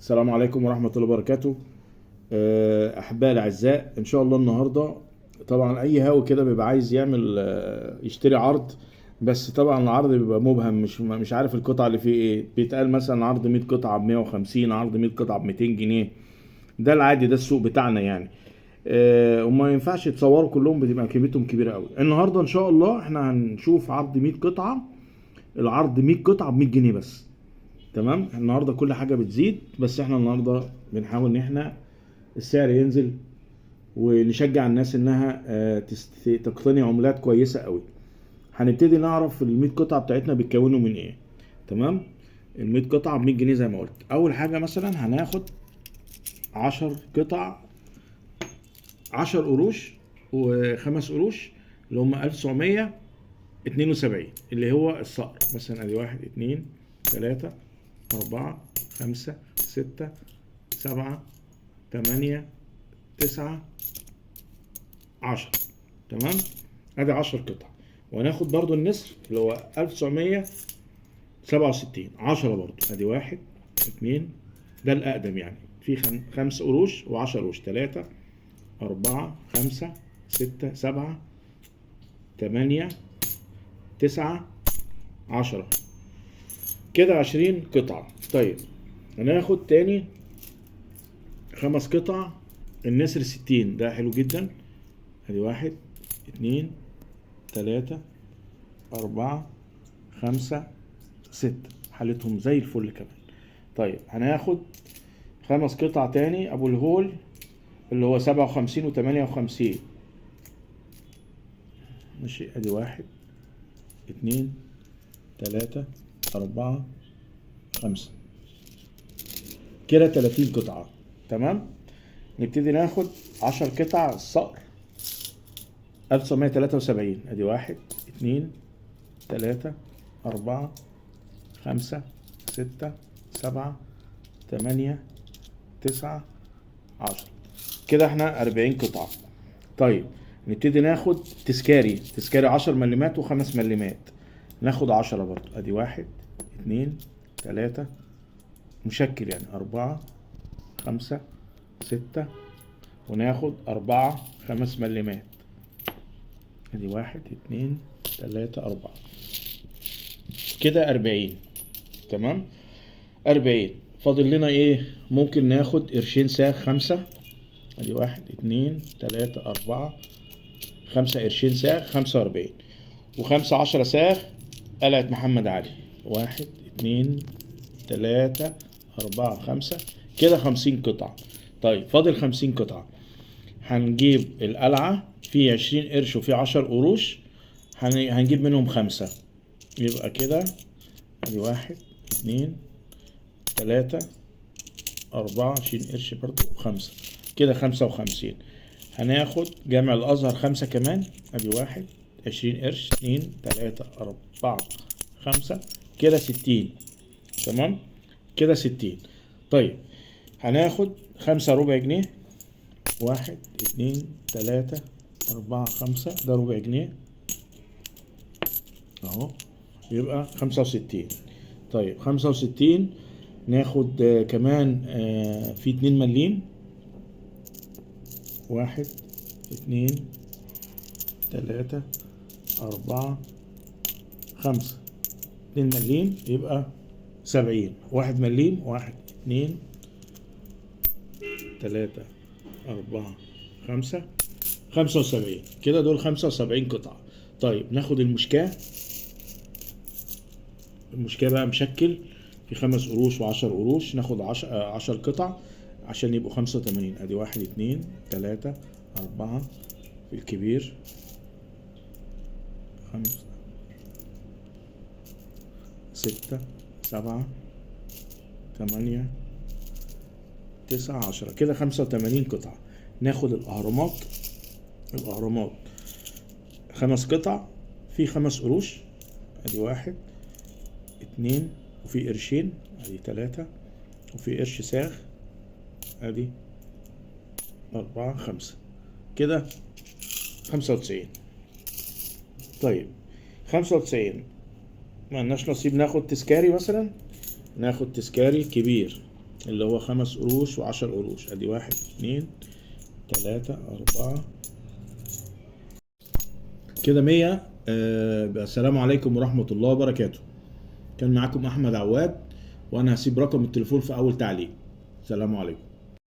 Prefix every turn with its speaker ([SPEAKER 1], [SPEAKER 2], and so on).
[SPEAKER 1] السلام عليكم ورحمة الله وبركاته. أحبائي الأعزاء، إن شاء الله النهاردة طبعا أي هاوي كده بيبقى عايز يعمل يشتري عرض، بس طبعا العرض بيبقى مبهم، مش عارف القطعة اللي فيه إيه. بيتقال مثلا عرض 100 قطعة ب 150، عرض 100 قطعة ب 200 جنيه. ده العادي، ده السوق بتاعنا يعني. وما ينفعش يتصوروا كلهم، بتبقى قيمتهم كبيرة قوي. النهاردة إن شاء الله إحنا هنشوف عرض 100 قطعة، العرض 100 قطعة ب 100 جنيه بس. تمام؟ النهارده كل حاجة بتزيد، بس احنا النهارده بنحاول ان احنا السعر ينزل ونشجع الناس انها تقتني عملات كويسة قوي. هنبتدي نعرف ال 100 قطعه بتاعتنا بيتكونوا من ايه. تمام؟ ال 100 قطعه ب 100 جنيه زي ما قلت. اول حاجة مثلا هناخد 10 قطع، 10 قروش وخمس قروش اللي هم 1972 اللي هو الصقر مثلا. ادي 1 2 3 4 5 6 7 8 9 10. تمام؟ ادي 10 قطع. وهناخد برضو النسر اللي هو 1967، 10 برضو. ادي 1 2، ده الأقدم يعني، في 5 قروش و10 قروش، 3 4 5 6 7 8 9 10، كده 20 قطعة. طيب هناخد تاني 5 قطع النسر 60، ده حلو جدا. ادي 1 2 3 4 5 6، حالتهم زي الفل كمان. طيب هناخد 5 قطع تاني ابو الهول اللي هو 57 و58. ماشي، ادي 1 2 3 4 5، كده 30 قطعة. تمام؟ نبتدي ناخد 10 قطع الصقر 1973. ادي 1 2 3 4 5 6 7 8 9 10، كده احنا 40 قطعة. طيب نبتدي ناخد تسكاري 10 مليمات و5 مليمات، ناخد 10 برضو. ادي 1 2 3 مشكل يعني، 4 5 6، وناخد 4 5 مليمات. ادي 1 2 3 4، كده 40. تمام؟ 40. فاضل لنا ايه؟ ممكن ناخد قرشين ساغ 5. ادي 1 2 3 4 5 قرشين ساغ 45، وخمسة 10 ساغ قلعة محمد علي. 1 2 3 4 5، كده 50 قطعة. طيب فاضل 50 قطعة. هنجيب القلعة في 20 قرش وفي 10 قروش، هنجيب منهم 5، يبقى كده ادي 1 2 3 4 20 قرش برضو 5، كده 55. هناخد جامع الأزهر 5 كمان. ادي 1 20 قرش 2 3 4 5، كده 60. تمام؟ كده 60. طيب هناخد 5 ربع جنيه. 1 2 3 4 5، ده ربع جنيه اهو، يبقى 65. طيب 65. ناخد كمان في 2 مليم. 1 2 3 4 5، 2 مليم يبقى 70. 1 مليم، 1 2 3 4 5، 75، كده دول 75 قطعة. طيب ناخد المشكاة. المشكاة بقى مشكل في 5 قروش و10 قروش، ناخد 10 قطع عشان يبقوا 85. ادي 1 2 3 4 في الكبير، 5 6 7 8 9 10، كده 85 قطعة. ناخد الأهرامات. الأهرامات 5 قطع في 5 قروش. ادي 1 2 وفي قرشين، ادي 3 وفي قرش ساغ، ادي 4 5، كده 95. طيب 95 ما لناش نصيب ناخد تسكاري مثلا، ناخد تسكاري كبير. اللي هو 5 قروش و10 قروش. ادي 1 2 3 4 كده 100. السلام عليكم ورحمة الله وبركاته. كان معاكم أحمد عواد، وأنا هسيب رقم التليفون في أول تعليق. السلام عليكم.